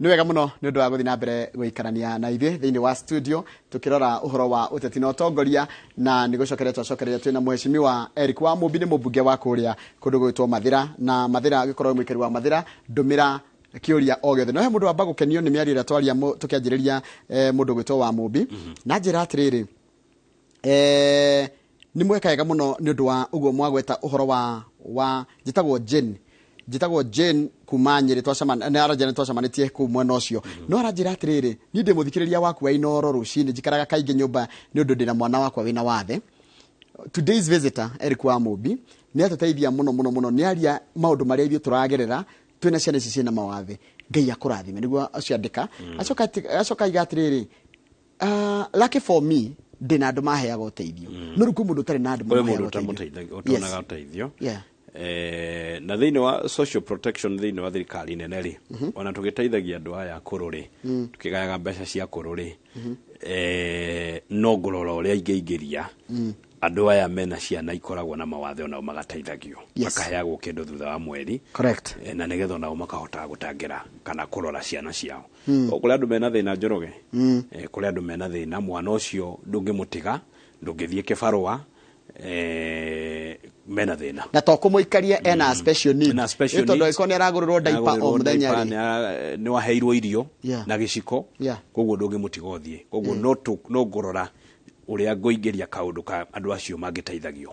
Nĩ wega mũno nĩ ũndũ wa gũthiĩ na mbere gũikarania na ithuĩ thĩinĩ wa studio tũkĩrora ũhoro wa ũteti na ũtongoria, na nĩ gũcokeria twacokereria twĩna mheshimiwa Eric wa Mũmbi, nĩ mũmbunge wa kũrĩa kũndũ gwĩtwo Mathĩra, na Mathĩra agĩkorwo mũikari wa Mathĩra, ndũmĩra kĩũria o gĩothe. No he mũndũ wamba gũkenio nĩ mĩario ĩrĩa twaria tũkĩanjĩrĩria, mũndũ gwĩtwo wa Mũmbi, na njĩra atĩrĩrĩ, nĩ mweka wega mũno nĩ ũndũ wa ũguo mwagweta ũhoro wa njĩtagwo Jane kuma Nyĩrĩ, nĩ aranjĩra nĩ twacemanĩtie kũu mwena ũcio, no aranjĩra atĩrĩrĩ, niĩ ndĩ mũthikĩrĩria waku wa Inooro rũcinĩ, njikaraga kaingĩ nyũmba nĩ ũndũ ndĩna mwana wakwa wĩna wathe. Today's visitor Eric wa Mũmbi nĩ atũteithia mũno mũno mũno, nĩ aria maũndũ marĩa ithuĩ tũragerera twĩna ciana ici ciĩna mawathe. Ngai akũrathime, nĩguo aciandĩka. Acoka aiga atĩrĩrĩ, lucky for me ndĩna andũ maheaga ũteithio, no rĩu kwĩ mũndũ ũtarĩ na andũ kũrĩ mamũheaga mũndũ ũteithio. ũtonaga ũteithio. Na thĩinĩ wa social protection, thĩinĩ wa thirikari nene rĩ, ona tũgĩteithagia andũ aya akũrũ rĩ, tũkĩgayaga mbeca cia akũrũ rĩ, no ngũrora ũrĩa ingĩingĩria andũ aya mena ciana ikoragwo na mawathe, onao magateithagio, makaheagwo kĩndũ thutha wa mweri. Na nĩgetha onao makahota gũtangĩra kana kũrora ciana ciao. O kũrĩ andũ mena thĩna, Njoroge. Kũrĩ andũ mena thĩna, mwana ũcio ndũngĩmũtiga, ndũngĩthiĩ kĩbarũa, mena thĩna. Na to kũmũikaria, ena special need. Na special Ĩ tondũ needs. angĩkorwo nĩ aragũrĩrwo diaper o Nĩagũrĩrwo mũthenya diaper, rĩ. Nĩ waheirwo irio na gĩciko, koguo ndũngĩmũtiga ũthiĩ, koguo no ngũrora ũrĩa ngũingĩria kaũndũ ka andũ acio mangĩteithagio.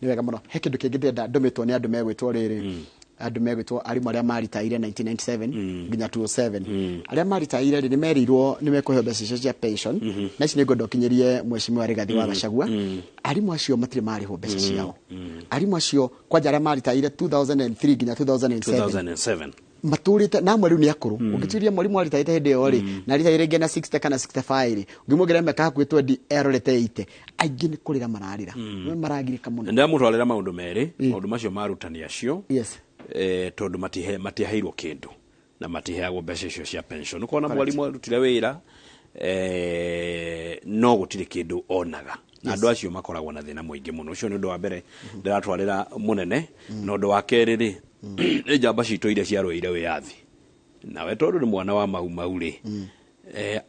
Nĩ wega mũno. He kĩndũ kĩngĩ ndĩrenda ndũmĩtwo nĩ andũ megwĩtwo rĩrĩ, andũ megwĩtwo arimũ arĩa maritaire 1997 nginya 2007. Arĩa maritaire rĩ, nĩ merirwo nĩ mekũheo mbeca icio cia pension, na ici nĩ ngwenda ũkinyĩrie mheshimiwa Rigathi wa Gachagua. Arimũ acio matirĩ marĩhwo mbeca ciao, arimũ acio kwanja arĩa maritaire 2003 nginya 2007. 2007. Matũrĩte na amwe rĩu nĩ akũrũ. Ũngĩtuĩria mwarimũ aritaĩte hĩndĩ ĩyo rĩ, na aritaire rĩngĩ na 60 kana 65 rĩ, ũngĩmuongerera mĩaka hakuhĩ 20, erorete 80, aingĩ nĩ kũrĩra mararĩra. Nĩ maragirĩka mũno. Ndĩramũtwarĩra maũndũ merĩ, maũndũ macio ma arutani acio, tondũ matiheirwo kĩndũ na matiheagwo mbeca icio cia pension. Ũkona mwarimũ arutire wĩra, no gũtirĩ kĩndũ onaga, na andũ acio makoragwo na thĩna mũingĩ mũno. Ũcio nĩ ũndũ wa mbere ndĩratwarĩra mũnene. Na ũndũ wa kerĩ rĩ, nĩ njamba citũ iria ciarũĩire wĩyathi. Nawe tondũ nĩ mwana wa Mau Mau rĩ,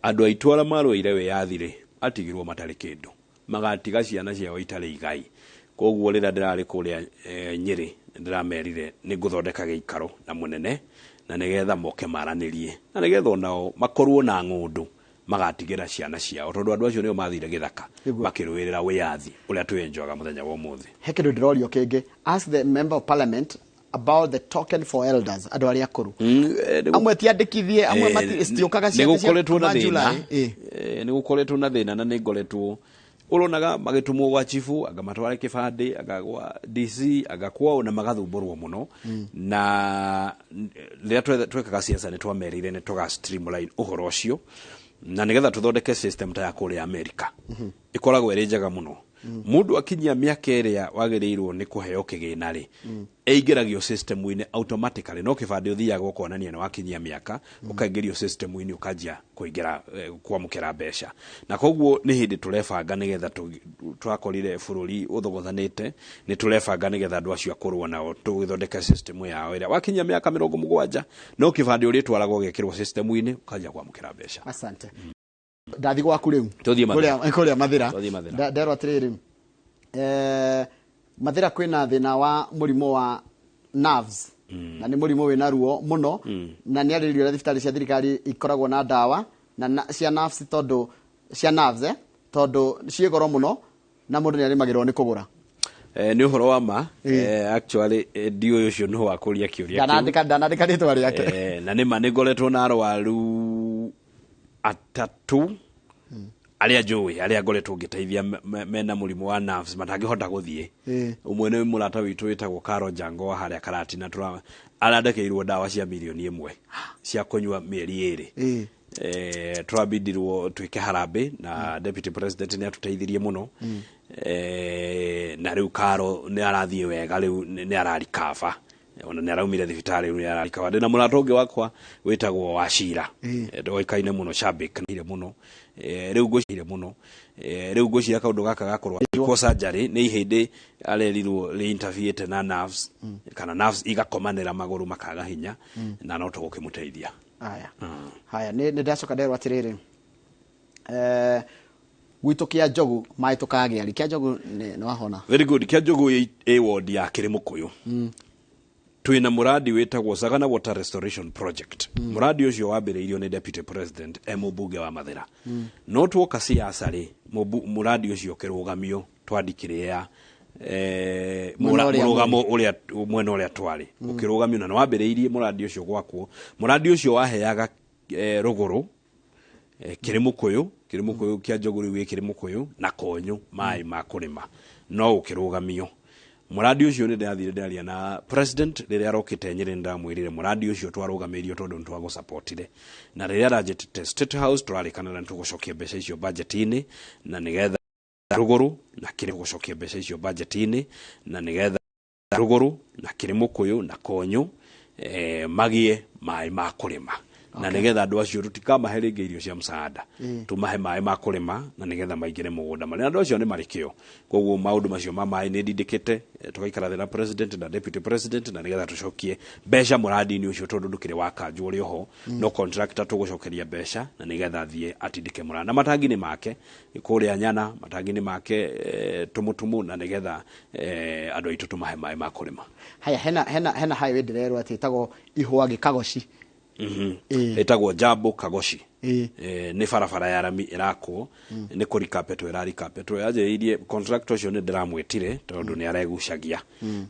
andũ aitũ arĩa marũĩire wĩyathi rĩ, atigirwo matarĩ kĩndũ, magatiga ciana ciao itarĩ igai. Koguo rĩrĩa ndĩrarĩ kũrĩa Nyĩrĩ, ndĩramerire nĩ ngũthondeka gĩikaro na mũnene, na nĩgetha moke maranĩrie, na nĩgetha onao makorwo na ng'ũndũ magatigĩra ciana ciao, tondũ andũ acio nĩo mathire gĩthaka makĩrũĩrĩra wĩyathi ũrĩa twĩenjoaga mũthenya wa ũmũthĩ. He kĩndũ ndĩrorio kĩngĩ: ask the member of parliament about the token for elders, andũ arĩa akũrũ. Amwe ti andĩkithie, amwe citiũkaga nĩ gũkoretwo na kuma thĩna. July. Nĩ gũkoretwo na thĩna, na nĩ ngoretwo ũronaga magĩtũmwo gwa chifu, anga matware kĩbandĩ, anga gwa DC, anga kwao, na magathumbũrwo mũno. Na rĩrĩa twekaga siasa nĩ twamerĩire nĩ tũga streamline ũhoro ũcio, na nĩgetha tũthondeke system ta ya kũrĩa Amerika, ĩkoragwo ĩrĩ njega mũno. Mũndũ akinyia mĩaka ĩrĩa wagĩrĩirwo nĩ kũheo kĩgĩna rĩ, ĩingĩragio system-inĩ automatically. No kĩbandĩ ũthiaga ũkonania nĩ wakinyia mĩaka, ũkaingĩrio system-inĩ, ũkanjia kũingĩra, kwamũkĩra mbeca. Na koguo nĩ hĩndĩ tũrebanga nĩgetha twakorire bũrũri ũthogothanĩte, nĩ tũrebanga nĩgetha andũ acio akũrũ nao tũgĩthondeke system yao ĩrĩa wakinyia mĩaka 70 no kĩbandĩ ũrĩtwaragwo ũgekĩrwo system-inĩ, ũkanjia kwamũkĩra mbeca. Asante. Ndathi gwaku rĩu. Tũthiĩ Mathĩra. Kũrĩa Mathĩra. Tũthiĩ Mathĩra. Nderwo atĩrĩrĩ, Mathĩra kwĩna thĩna wa mũrimũ wa nerves, na nĩ mũrimũ wĩna ruo mũno, na nĩ arĩrĩrio ũrĩa thibitarĩ cia thirikari ikoragwo na ndawa na cia nerves, tondũ cia nerves, tondũ ciĩ goro mũno na mũndũ nĩ arĩmagĩrwo nĩ kũgũra. Nĩ ũhoro wa ma. Actually, ndiũĩ ũcio nĩ wa kũria kĩũria kĩu. Ndanandĩka rĩtwa rĩake. Na nĩ ma nĩ ngoretwo na arwaru atatũ arĩa njũĩ, arĩa ngoretwo ngĩteithia mena mũrimũ wa nerves, matangĩhota gũthiĩ. Ũmwe nĩ mũrata witũ wĩtagwo Karo Njango wa harĩa Karatina, arandekeirwo ndawa cia 1 mirioni cia kũnyua mĩeri 2. Tũrabindirwo twĩke harambĩ na deputy president nĩ atũteithirie mũno. Na rĩu Karo nĩ arathiĩ wega, rĩu nĩ ararikaba, ona nĩ araumire thibitarĩ, rĩu nĩ ararikaba. Ndĩna mũrata ũngĩ wakwa wĩtagwo Wacira, ndoĩkaine mũno, Shabik nire mũno. Rĩu ngwĩciria mũno, rĩu ngwĩciria kaũndũ gaka gakorwo kwa surgery nĩ ihĩndĩ arerirwo rĩ interfere na nerves, kana nerves igakomanĩra magũrũ makaga hinya, na no tũgũkĩmũteithia. Haya. Haya, nĩ ndacoka nderwo atĩrĩrĩ, gwitũ kĩa njogu maĩ tũkagĩa rĩ? Kĩa njogu nĩ wahona? Very good. Kĩa njogu ĩ ward ya Kĩrĩmũkũyũ. Twĩna mũradi wĩtagwo Sagana Water Restoration Project. Mũradi ũcio wambĩrĩirio nĩ deputy president e mũmbunge wa Mathĩra. No tuoka siasa rĩ, mũradi ũcio ũkĩrũgamio twandikĩrĩa Mwena ũrĩa mũrũgamo ũrĩa mwena ũrĩa twarĩ ũkĩrũgamio, na nĩ wambĩrĩirie mũradi ũcio gwakwo. Mũradi ũcio waheaga rũgũrũ, Kĩrĩmũkũyũ, Kĩrĩmũkũyũ, kĩa njogu rĩu ĩ Kĩrĩmũkũyũ na Konyũ maĩ ma kũrĩma, no ũkĩrũgamio mũradi ũcio. Nĩ ndĩrathire ndĩraria na president rĩrĩa arokĩte Nyĩrĩ, nĩndamwĩrire mũradi ũcio twarũgamĩirio tondũ nĩ twagũsupportire, na rĩrĩa aranjĩtĩte State House tũrarĩkanĩra nĩ tũgũcokia mbeca icio budget-inĩ, na nĩgetha rũgũrũ na kĩrĩ gũcokia mbeca icio budget-inĩ, na nĩgetha rũgũrũ na Kĩrĩmũkũyũ na Konyũ magĩe maĩ ma kũrĩma, na nĩgetha andũ acio tũtikamahe rĩngĩ irio cia msaada, tũmahe maĩ ma kũrĩma na nĩgetha maingĩre mũgũnda marĩ. Andũ acio nĩ marĩ kĩo. Koguo maũndũ macio ma maĩ nĩ ndindĩkĩte, tũgaikara thĩ na president na deputy president, na nĩgetha tũcokie mbeca mũradi-inĩ ũcio, tondũ ndũkĩrĩ wa kanjũ ũrĩ oho, no contractor tũgũcokeria mbeca na nĩgetha athiĩ atindĩke mũradi na matangi nĩ make kũrĩa Nyana, matangi nĩ make tũmũtũmũ, na nĩgetha andũ aitũ tũmahe maĩ ma kũrĩma. Haya, hena highway ndĩrerwo atĩ ĩtagwo Ihũa Gĩkagoci. Ĩtagwo Jambo Kagoci. Nĩ barabara ya rami ĩrakwo, nĩ kũrikapetwo ĩrarikapetwo, yanjĩrĩirie. Contractor ũcio nĩ ndĩramwĩtire tondũ nĩ aregucagia,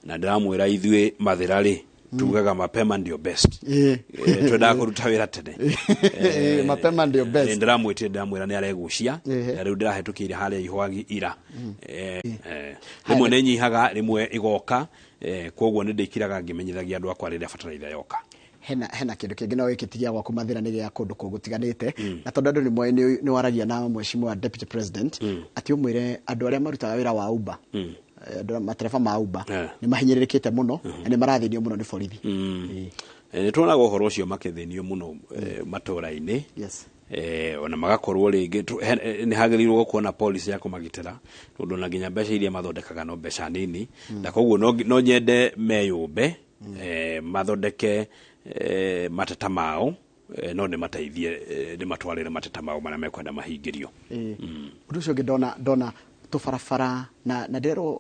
na ndĩramwĩra ithuĩ Mathĩra rĩ, tugaga mapema ndio best. Twendaga kũruta wĩra tene. Mapema ndio best. Ndĩramwĩtire, ndĩramwĩra nĩ aregucia, na rĩu ndĩrahetũkĩire harĩa Ihwagi ira. Rĩmwe nĩ nyihaga, rĩmwe ĩgoka, koguo nĩ ndĩikiraga ngĩmenyithagia andũ akwa rĩrĩa bataraitha yoka. Hena kĩndũ kĩngĩ no gĩkĩ ti gĩa gwaku Mathĩra, nĩ gĩa kũndũ kũgũtiganĩte, na tondũ andũ nĩ moĩ nĩ waragia na mheshimiwa deputy president, atĩ ũmwĩre andũ arĩa marutaga wĩra wa Uber, andũ matereba ma Uber, nĩ mahinyĩrĩrĩkĩte mũno na nĩ marathĩnio mũno nĩ borithi. Nĩ tuonaga ũhoro ũcio makĩthĩnio mũno matũra-inĩ. Ona magakorwo rĩngĩ nĩ hagĩrĩirwo gũkorwo na policy ya kũmagitĩra, tondũ ona nginya mbeca iria mathondekaga no mbeca nini, na koguo no nyende meyũmbe, mathondeke mateta mao, no ndĩmateithie, ndĩmatwarĩre mateta mao marĩa mekwenda mahingĩrio. Ũndũ ũcio ũngĩ ndona tũbarabara na ndĩrerwo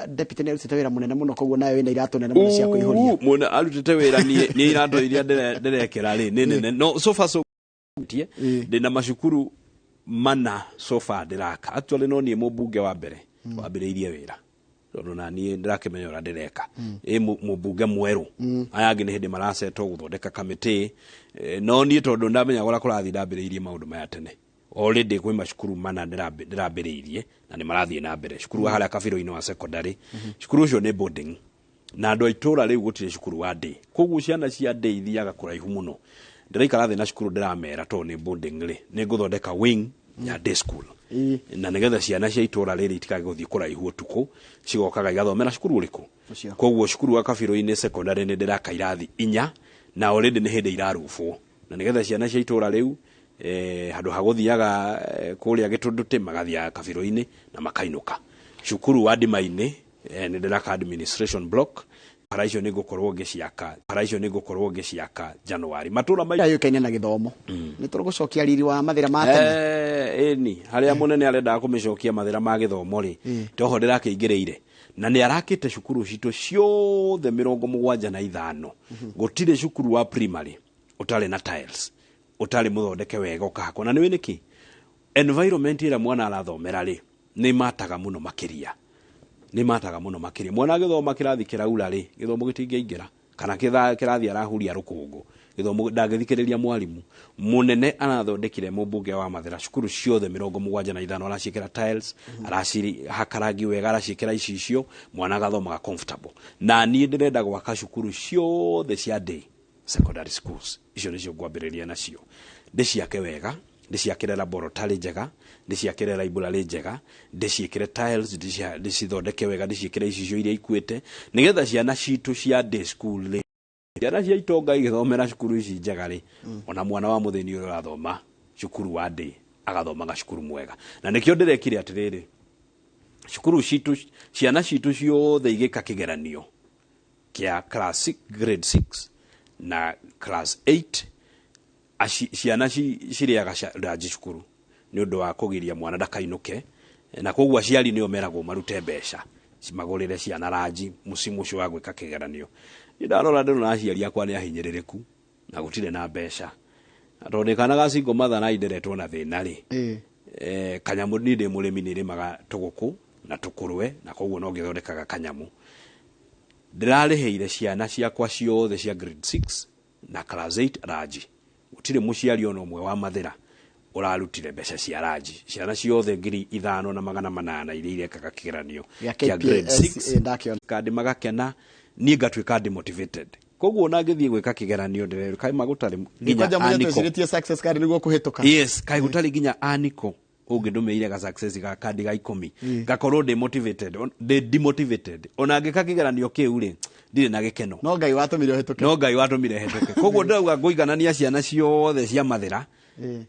deputy nĩ arutĩte wĩra mũnene mũno, koguo nawe wĩna iratũ nene mũno cia kũihũria. Mũno arutĩte wĩra. Niĩ iratũ iria ndĩrekĩra rĩ nĩ nene, no so far so good. Ndĩna macukuru mana so far ndĩraka. Actually, no niĩ mũmbunge wa mbere wambĩrĩirie wĩra, tondũ na niĩ ndĩrakĩmenya ũrĩa ndĩreka. Ĩ mũmbunge mwerũ, aya angĩ nĩ hĩndĩ maracetwo gũthondeka kamĩtĩ, no niĩ tondũ ndamenya ũrĩa kũrathiĩ, ndambĩrĩirie maũndũ maya tene. Already kwĩ macukuru mana ndĩrambĩrĩirie na nĩ marathiĩ na mbere. Cukuru wa harĩa Kabiro-inĩ wa secondary, cukuru ũcio nĩ boarding, na andũ a itũra rĩu gũtirĩ cukuru wa day, koguo ciana cia day ithiaga kũraihu mũno. Ndĩraikara thĩ na cukuru, ndĩramera tondũ nĩ boarding rĩ, nĩ ngũthondeka wing ya day school, na nĩgetha ciana cia itũra rĩrĩ itikage gũthiĩ kũraihu ũtukũ, cigokaga igathomera cukuru ũrĩkũ. Ũcio. Koguo cukuru wa Kabiro-inĩ secondary nĩ ndĩraka irathi inya, na already nĩ hĩndĩ irarubwo, na nĩgetha ciana cia itũra rĩu, handũ ha gũthiaga kũrĩa Gĩtũndũtĩ, magathiaga Kabiro-inĩ na makainũka. Cukuru wa Ndima-inĩ, nĩ ndĩraka administration block. Bara icio nĩ ngũkorwo ngĩciaka, bara icio nĩ ngũkorwo ngĩciaka January. Matũra mai yũkaine na gĩthomo, nĩ tũgũcokia riri wa Mathĩra ma tene. Ĩni harĩa mũnene arendaga kũmĩcokia Mathĩra ma gĩthomo rĩ, toho ndĩrakĩingĩrĩire, na nĩ arakĩte cukuru citũ ciothe 75. Gũtirĩ cukuru wa primary ũtarĩ na tiles, ũtarĩ mũthondeke wega ũkahakwo. Na nĩwĩ nĩkĩ? Environment ĩrĩa mwana arathomera rĩ, nĩ mataga mũno makĩria, nĩ mataga mũno makĩria. Mwana agĩthoma kĩrathi kĩraura rĩ, gĩthomo gĩtingĩingĩra, kana kĩrathi arahuria rũkũngũ, gĩthomo ndangĩthikĩrĩria mwarimũ. Mũnene arathondekire, mũmbunge wa Mathĩra, cukuru ciothe 75, araciĩkĩra tiles, aracihaka rangi wega, araciĩkĩra icicio, mwana agathomaga comfortable. Na niĩ ndĩrenda gwaka cukuru ciothe cia day secondary schools. Icio nĩcio ngwambĩrĩria nacio, ndĩciake wega, ndĩciakĩre laboratory njega, ndĩciakĩre library njega, ndĩciĩkĩre tiles, ndĩcithondeke wega, ndĩciĩkĩre icicio iria ikuĩte, nĩgetha ciana citũ cia day school rĩ, ciana cia itonga igĩthomera cukuru ici njega rĩ, ona mwana wa mũthĩni ũrĩa ũrathoma cukuru wa day agathomaga cukuru mwega. Na nĩkĩo ndĩrekire atĩrĩrĩ, cukuru citũ, ciana citũ ciothe igĩka kĩgeranio kĩa class 6, grade 6 na class 8. Ciana cirĩaga ranji cukuru nĩ ũndũ wa kũgiria mwana ndakainũke, na koguo aciari nĩo meragwo marute mbeca magũrĩre ciana ranji mũciĩ ũcio wa gwĩka kĩgeranio. Niĩ ndarora ndĩrona aciari akwa nĩ ahinyĩrĩrĩku na gũtirĩ na mbeca, na tondũ ndĩ kana ga single mother na nderetwo na thĩna rĩ, kanyamũ niĩ ndĩ mũrĩmi, nĩ rĩmaga tũgũkũ na tũkũrwe, na koguo no ngĩthondekaga kanyamũ. Ndĩrarĩhĩire ciana ciakwa ciothe cia grade 6 na class 8 ranji. Gũtirĩ mũciari ona ũmwe wa Mathĩra ũrarutire mbeca cia ranji. Ciana ciothe 5800 iria irekaga kĩgeranio gĩa kĩa grade KPSC 6 ndakĩona. Kandi magakena, niĩ ngatuĩka demotivated. Koguo ona ngĩthiĩ gwĩka kĩgeranio ndĩrerwo kaĩ gũtarĩ nginya Kwanja mũnya aniko. twĩcirĩtie success card nĩguo kũhĩtũka. Yes, kaĩ gũtarĩ nginya aniko ũngĩndũmĩire ga success ga kandi ga 10, ngakorwo ndĩ motivated, ndĩ demotivated. Ona ngĩka kĩgeranio kĩu rĩ, ndirĩ na gĩkeno. No Ngai watũmire ũhĩtũke. No Ngai watũmire hĩtũke. Koguo ndĩrauga ngũiganania ciana ciothe cia Mathĩra,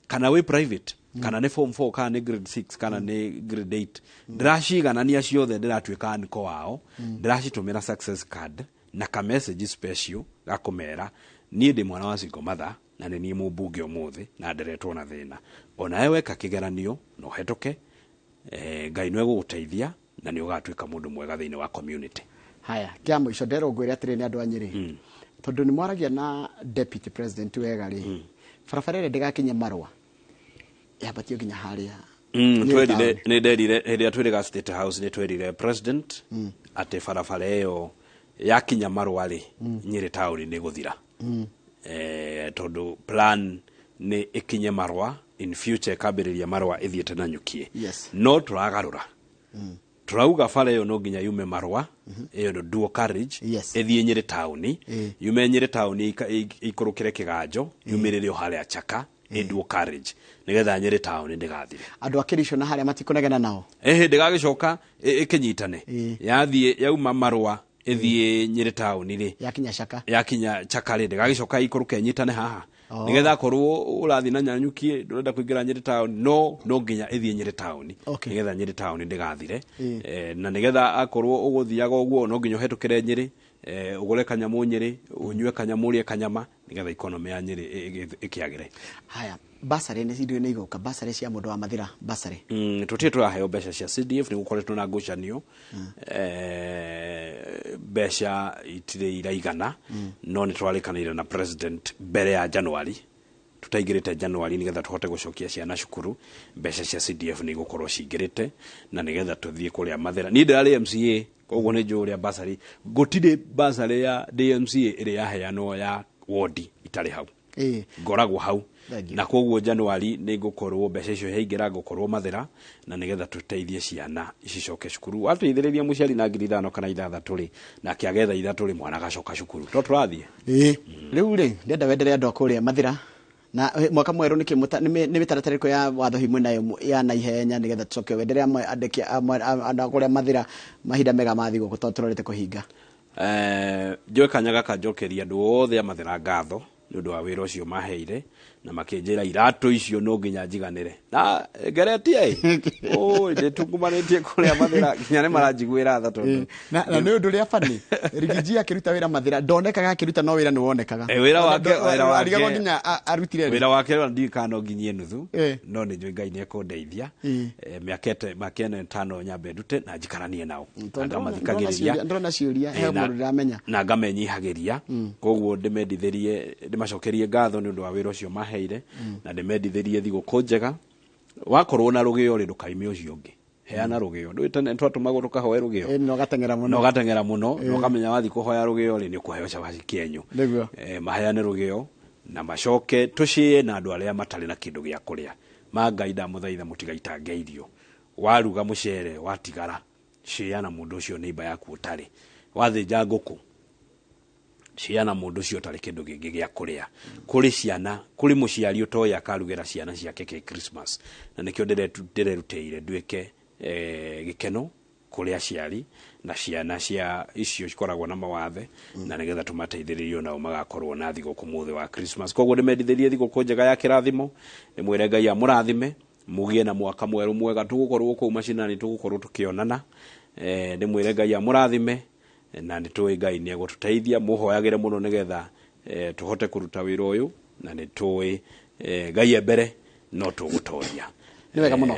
kana wĩ private, kana nĩ form 4, kana nĩ grade 6, kana nĩ grade 8, ndĩraciganania ciothe, ndĩratuĩka aniko wao. Ndĩracitũmĩra success card na ka message special ga kũmera niĩ ndĩ mwana wa single mother na nĩ niĩ mũmbunge ũmũthĩ na nderetwo na thĩna. Onawe weka kĩgeranio na ũhetũke, Ngai nĩ egũgũteithia na nĩ ũgatuĩka mũndũ mwega thĩinĩ wa community. Haya, kĩa mũico nderwo ngwĩre atĩrĩ, nĩ andũ a Nyĩrĩ, tondũ nĩ mwaragia na deputy president wega rĩ, barabara ĩrĩa ndĩgakinye marũa yambatio nginya harĩa Nyĩrĩ Twerire town. Nĩ nderire hĩndĩ ĩrĩa twĩrĩga State House, nĩ twerire president atĩ barabara ĩyo yakinya marũa rĩ, Nyĩrĩ taũni nĩ gũthira, tondũ plan nĩ ĩkinye marũa in future, ĩkambĩrĩria marũa ĩthiĩte na nyukie. No tũragarũra, turauga bara ĩyo no nginya yume marũa, ĩyo nĩ dual carriage, ĩthiĩ Nyĩrĩ taũni, yume Nyĩrĩ taũni ĩikũrũkĩre Kĩganjo, yumĩrĩre o harĩa Chaka, ĩ dual carriage, nĩgetha Nyĩrĩ taũni ndĩgathire. Andũ a Kĩricho na harĩa matikũnegena nao. Ĩhĩ, ndĩgagĩcoka ĩkĩnyitane. Yathiĩ yauma marũa ĩthiĩ Nyĩrĩ taũni rĩ, yakinya Caka, yakinya Chaka rĩ, ndĩgagĩcoka ikũrũke ĩnyitane haha, nĩgetha akorwo ũrathiĩ na Nyanyuki ndũrenda kũingĩra Nyĩrĩ taũni, no nginya ĩthiĩ Nyĩrĩ taũni, nĩgetha Nyĩrĩ taũni ndĩgathire. Na nĩgetha akorwo ũgũthiaga ũguo, no nginya ũhetũkĩre Nyĩrĩ, ũgũre kanyamũ Nyĩrĩ, ũnyue kanyamũ, ũrĩe kanyama, nĩgetha economy ya Nyĩrĩ ĩkĩagĩre. Haya, basarĩ nĩ indo nĩ igũka, basarĩ cia mũndũ wa Mathĩra, basarĩ? Tũtirĩ tũraheo mbeca cia CDF, nĩ gũkoretwo na ngucanio, mbeca itirĩ iraigana. No nĩ twarĩkanĩire na president mbere ya January, tũtaingĩrĩte January, nĩgetha tũhote gũcokia ciana cukuru, mbeca cia CDF nĩ igũkorwo cingĩrĩte, na nĩgetha tũthiĩ kũrĩa Mathĩra. Niĩ ndĩrarĩ MCA, koguo nĩ njũĩ ũrĩa basarĩ, gũtirĩ basarĩ ya DMCA ĩrĩa yaheanwo ya wodi itarĩ hau, ngoragwo hau. Thank you. Na koguo January nĩ ngũkorwo mbeca icio ciaingĩra, ngũkorwo Mathĩra, na nĩgetha tũteithie ciana cicoke cukuru. Wateithĩrĩria mũciari na 5,000 kana 6 rĩ, nake agetha 3 rĩ, mwana agacoka cukuru, to tũrathiĩ. Rĩu rĩ, ndenda wendere andũ a kũrĩa Mathĩra na mwaka mwerũ nĩkĩ nĩ mĩtaratara ĩrĩkũ ya watho hihi mwĩnayo ya naihenya, nĩgetha tũcoke wendere amwe andĩki amwe andũ a kũrĩa Mathĩra mahinda mega ma thigũkũ, tondũ tũrorete kũhinga. Njoe kanya gaka njokeria andũ othe a Mathĩra ngatho nĩ ũndũ wa wĩra ũcio maheire na makĩnjĩra iratũ icio no nginya njiganĩre na ngeretie ĩ ũĩ ndĩtungumanĩtie kũrĩa Mathĩra nginya nĩ maranjiguĩra tha tondũ Na nĩ ũndũ ũrĩa bani Rigiji akĩruta wĩra Mathĩra ndonekaga akĩruta, no wĩra nĩ wonekaga. Wĩra wake wĩra wake Arigagwo nginya arutire rĩ. Wĩra wake ona ndiũĩ kana no nginyie nuthu, no nĩ njũĩ Ngai nĩ ekũndeithia. Mĩaka ĩno 5 nyambe ndute na njikaranie nao na Tondũ ngamathikagĩrĩria. Ndĩrona ciũria he mũndũ ndĩramenya. Na ngamenyihagĩria. Koguo ndĩmendithĩrie, ndĩmacokerie ngatho nĩ ũndũ wa wĩra ũcio maheire, na ndĩmendithĩrie thigũkũ njega. Wakorwo na rũgĩo rĩ, ndũkaime ũcio ũngĩ, heana rũgĩo. Ndũĩ tene twatũmagwo tũkahoe rũgĩo. Na ũgateng'era mũno. Na ũgateng'era mũno, na ũkamenya wathiĩ kũhoya rũgĩo rĩ, nĩ ũkũheo cabaci kĩenyũ. Maheane rũgĩo na macoke tũcĩe na andũ arĩa matarĩ na kĩndũ gĩa kũrĩa. Ma Ngai ndamũthaitha mũtigaitange irio. Waruga mũcere watigara, cĩa na mũndũ ũcio neighbor yaku ũtarĩ. Wathĩnja ngũkũ, cĩa na mũndũ ũcio ũtarĩ kĩndũ kĩngĩ gĩa kũrĩa. Kũrĩ ciana, kũrĩ mũciari ũtoĩ akarugĩra ciana ciake kĩ Christmas, na nĩkĩo ndĩrerutĩire nduĩke gĩkeno kũrĩ aciari na ciana cia icio cikoragwo na mawathe, na nĩgetha tũmateithĩrĩrie nao magakorwo na thigũkũ mũthĩ wa Christmas. Koguo ndĩmendithĩrie thigũkũ njega ya kĩrathimo, ndĩmwĩre Ngai amũrathime, mũgĩe na mwaka mwerũ mwega. Tũgũkorwo kũu macinani, tũgũkorwo tũkĩonana. Ndĩmwĩre Ngai amũrathime, na nĩ tũĩ Ngai nĩ egũtũteithia. Mũhoyagĩre mũno nĩgetha tũhote kũruta wĩra ũyũ. Na nĩ tũĩ Ngai e mbere no tũgũtoria. Nĩ wega mũno.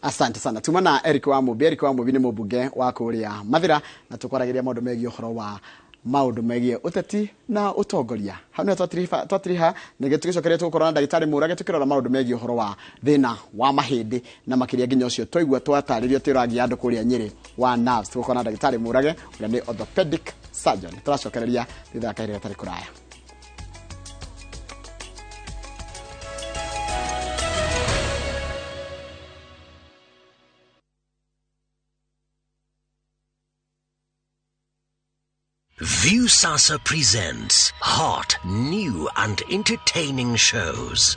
Asante sana. Tuma na Eric wa Mumbi. Eric wa Mumbi nĩ mũmbunge wa kũrĩa Mathira, na tũkwaragĩria maũndũ megiĩ ũhoro wa maũndũ megiĩ ũteti na ũtongoria. Hau nĩho twatiriha nĩgĩ tũgĩcokeria tũgũkorwo na ndagĩtarĩ Mũrage tũkĩrora maũndũ megiĩ ũhoro wa thĩna wa mahĩndĩ na makĩria nginya ũcio twaigua twatarĩrio tĩũragia andũ kũrĩa Nyĩrĩ wa nerves. Tũgũkorwo na ndagĩtarĩ Mũrage ũrĩa nĩ orthopedic surgeon. Tũracokereria thutha wa kahinda gatarĩ kũraya. Viusasa presents hot, new, and entertaining shows.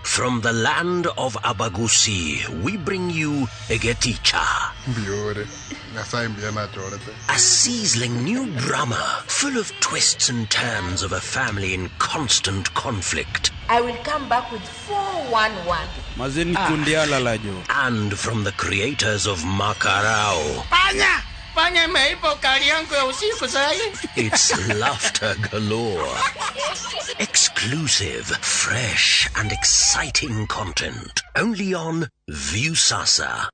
From the land of Abagusi, we bring you Egeticha. A sizzling new drama full of twists and turns of a family in constant conflict. I will come back with 411. Mazin kundiala lajo. And from the creators of Makarao. Panya! Panya imeiba kari yangu ya usiku sahi. It's laughter galore. Exclusive, fresh, and exciting content. Only on Viusasa.